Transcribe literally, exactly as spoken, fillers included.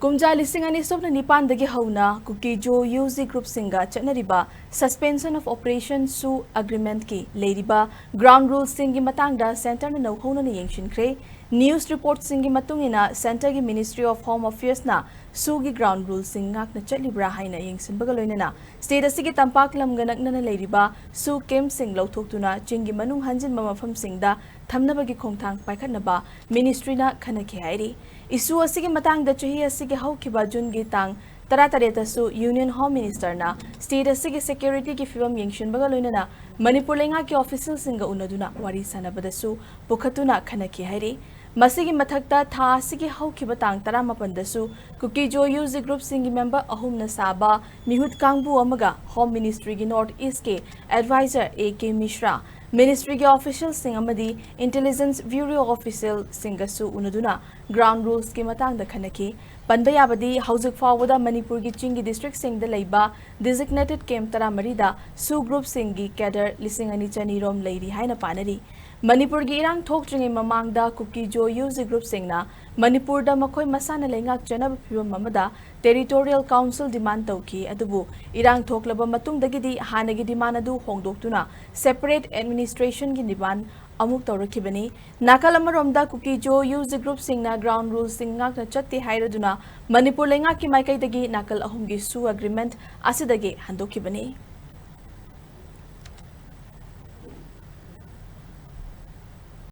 ꯀꯨꯝꯖꯥ ꯂꯤꯁꯤꯡ ꯑꯅꯤ ꯁꯨꯞꯅ ꯅꯤꯄꯥꯟꯗꯒꯤ ꯍꯧꯅ ꯀꯨꯀꯤꯖꯣ ꯌꯨ ꯖꯤ ꯒ꯭ꯔꯨꯞꯁꯤꯡꯒ ꯆꯠꯅꯔꯤꯕ Suspension of Operation ꯁꯨ ꯑꯦꯒ꯭ꯔꯤꯃꯦꯟꯠꯀꯤ ꯂꯩꯔꯤꯕ ꯒ꯭ꯔꯥꯎꯟ ꯔꯨꯜꯁꯤꯡꯒꯤ ꯃꯇꯥꯡꯗ ꯁꯦꯟꯇꯔꯅ ꯅꯧꯍꯧꯅꯅ ꯌꯦꯡꯁꯤꯟꯈ꯭ꯔꯦ꯫ ꯅ꯭ꯌꯨꯁ ꯔꯤꯄꯣꯔꯠꯁꯤꯡꯒꯤ ꯃꯇꯨꯡ ꯏꯟꯅ, ꯁꯦꯟꯇꯔꯒꯤ Ministry of Home Affairs ꯅ ꯁꯨꯒꯤ ꯒ꯭ꯔꯥꯎꯟ ꯔꯨꯜꯁꯤꯡ ꯉꯥꯛꯅ ꯆꯠꯂꯤꯕ꯭ꯔꯥ ꯍꯥꯏꯅ ꯌꯦꯡꯁꯤꯟꯕꯒ ꯂꯣꯏꯅꯅ ꯁ꯭ꯇꯦꯠ ꯑꯁꯤꯒꯤ ꯇꯝꯄꯥꯛ ꯂꯝꯒ ꯅꯛꯅꯅ ꯂꯩꯔꯤꯕ ꯁꯨ ꯀꯦꯝꯞꯁꯤꯡ ꯂꯧꯊꯣꯛꯇꯨꯅ ꯆꯤꯡꯒꯤ ꯃꯅꯨꯡ ꯍꯟꯖꯤꯟꯕ ꯃꯐꯝꯁꯤꯡꯗ ꯊꯝꯅꯕꯒꯤ ꯈꯣꯡꯊꯥꯡ ꯄꯥꯏꯈꯠꯅꯕ ꯃꯤꯅꯤꯁꯇ꯭ꯔꯤꯅ ꯈꯟꯅꯈꯤ ꯍꯥꯏꯔꯤ꯫ ꯏꯁꯨ ꯑꯁꯤꯒꯤ ꯃꯇꯥꯡꯗ ꯆꯍꯤ ꯑꯁꯤꯒꯤ ꯍꯧꯈꯤꯕ ꯖꯨꯟꯒꯤ ꯇꯥꯡ ꯇꯔꯥꯇꯔꯦꯠꯇꯁꯨ ꯌꯨꯅꯤꯌꯟ ꯍꯣꯝ ꯃꯤꯅꯤꯁꯇꯔꯅ ꯁ꯭ꯇꯦꯠ ꯑꯁꯤꯒꯤ ꯁꯦꯀ꯭ꯌꯨꯔꯤꯇꯤꯒꯤ ꯐꯤꯕꯝ ꯌꯦꯡꯁꯤꯟꯕꯒ ꯂꯣꯏꯅꯅ ꯃꯅꯤꯄꯨꯔ ꯂꯩꯉꯥꯛꯀꯤ ꯑꯣꯐꯤꯁꯤꯌꯦꯜꯁꯤꯡꯒ ꯎꯅꯗꯨꯅ ꯋꯥꯔꯤ ꯁꯥꯟꯅꯕꯗꯁꯨ ꯄꯨꯈꯠꯇꯨꯅ ꯈꯟꯅꯈꯤ ꯍꯥꯏꯔꯤ꯫ ꯃꯁꯤꯒꯤ ꯃꯊꯛꯇ ꯊꯥ ꯑꯁꯤꯒꯤ ꯍꯧꯈꯤꯕ ꯇꯥꯡ ꯇꯔꯥꯃꯥꯄꯟꯗꯁꯨ ꯀꯨꯀꯤꯖꯣ ꯌꯨ ꯖꯤ ꯒ꯭ꯔꯨꯞꯁꯤꯡꯒꯤ ꯃꯦꯝꯕꯔ ꯑꯍꯨꯝꯅ ꯁꯥꯕ ꯃꯤꯍꯨꯠ ꯀꯥꯡꯕꯨ ꯑꯃꯒ ꯍꯣꯝ ꯃꯤꯅꯤꯁꯇ꯭ꯔꯤꯒꯤ ꯅꯣꯔꯠ ꯏꯁꯀꯤ ꯑꯦꯗꯚꯥꯏꯖꯔ ꯑꯦ ꯀꯦ ꯃꯤꯁ꯭ꯔꯥ, ꯃꯤꯅꯤꯁꯇ꯭ꯔꯤꯒꯤ ꯑꯣꯐꯤꯁꯤꯌꯦꯜꯁꯤꯡ ꯑꯃꯗꯤ ꯏꯟꯇꯦꯂꯤꯖꯦꯟꯁ ꯕ꯭ꯌꯨꯔꯣ ꯑꯣꯐꯤꯁꯤꯌꯦꯜꯁꯤꯡꯒꯁꯨ ꯎꯅꯗꯨꯅ ꯒ꯭ꯔꯥꯎꯟ ꯔꯨꯜꯁꯀꯤ ꯃꯇꯥꯡꯗ ꯈꯟꯅꯈꯤ꯫ ꯄꯟꯕ ꯌꯥꯕꯗꯤ, ꯍꯧꯖꯤꯛ ꯐꯥꯎꯕꯗ ꯃꯅꯤꯄꯨꯔꯒꯤ ꯆꯤꯡꯒꯤ ꯗꯤꯁꯇ꯭ꯔꯤꯛꯁꯤꯡꯗ ꯂꯩꯕ ꯗꯤꯖꯤꯒꯅꯦꯇꯦꯗ ꯀꯦꯝꯞ ꯇꯔꯥꯃꯔꯤꯗ ꯁꯨ ꯒ꯭ꯔꯨꯞꯁꯤꯡꯒꯤ ꯀꯦꯗꯔ ꯂꯤꯁꯤꯡ ꯑꯅꯤ ꯆꯅꯤ ꯔꯣꯝ ꯂꯩꯔꯤ ꯍꯥꯏꯅ ꯄꯥꯅꯔꯤ꯫ ꯃꯅꯤꯄꯨꯔꯒꯤ ꯏꯔꯥꯡ ꯊꯣꯛꯇ꯭ꯔꯤꯉꯩ ꯃꯃꯥꯡꯗ ꯀꯨꯀꯤꯖꯣ ꯌꯨ ꯖꯤ ꯒ꯭ꯔꯨꯞꯁꯤꯡꯅ ꯃꯅꯤꯄꯨꯔꯗ ꯃꯈꯣꯏ ꯃꯁꯥꯅ ꯂꯩꯉꯥꯛꯆꯅꯕ ꯐꯤꯕꯝ ꯑꯃꯗ ꯇꯦꯔꯤꯇꯣꯔꯤꯌꯦꯜ ꯀꯥꯎꯟꯁꯤꯜ ꯗꯤꯃꯥꯟꯗ ꯇꯧꯈꯤ, ꯑꯗꯨꯕꯨ ꯏꯔꯥꯡ ꯊꯣꯛꯂꯕ ꯃꯇꯨꯡꯗꯒꯤꯗꯤ ꯍꯥꯟꯅꯒꯤ ꯗꯤꯃꯥꯟꯗ ꯑꯗꯨ ꯍꯣꯡꯗꯣꯛꯇꯨꯅ ꯁꯦꯄꯔꯦꯠ ꯑꯦꯗꯃꯤꯅꯤꯁꯇ꯭ꯔꯦꯁꯟꯒꯤ ꯗꯤꯃꯥꯟꯗ ꯑꯃꯨꯛ ꯇꯧꯔꯛꯈꯤꯕꯅꯤ꯫ ꯅꯥꯀꯜ ꯑꯃꯔꯣꯝꯗ ꯀꯨꯀꯤꯖꯣ ꯌꯨ ꯖꯤ ꯒ꯭ꯔꯨꯞꯁꯤꯡꯅ ꯒ꯭ꯔꯥꯎꯟ ꯔꯨꯜꯁꯤꯡ ꯉꯥꯛꯅ ꯆꯠꯇꯦ ꯍꯥꯏꯔꯗꯨꯅ ꯃꯅꯤꯄꯨꯔ ꯂꯩꯉꯥꯛꯀꯤ ꯃꯥꯏꯀꯩꯗꯒꯤ ꯅꯥꯀꯜ ꯑꯍꯨꯝꯒꯤ ꯁꯨ ꯑꯦꯒ꯭ꯔꯤꯃꯦꯟꯠ ꯑꯁꯤꯗꯒꯤ ꯍꯟꯗꯣꯛꯈꯤꯕꯅꯤ꯫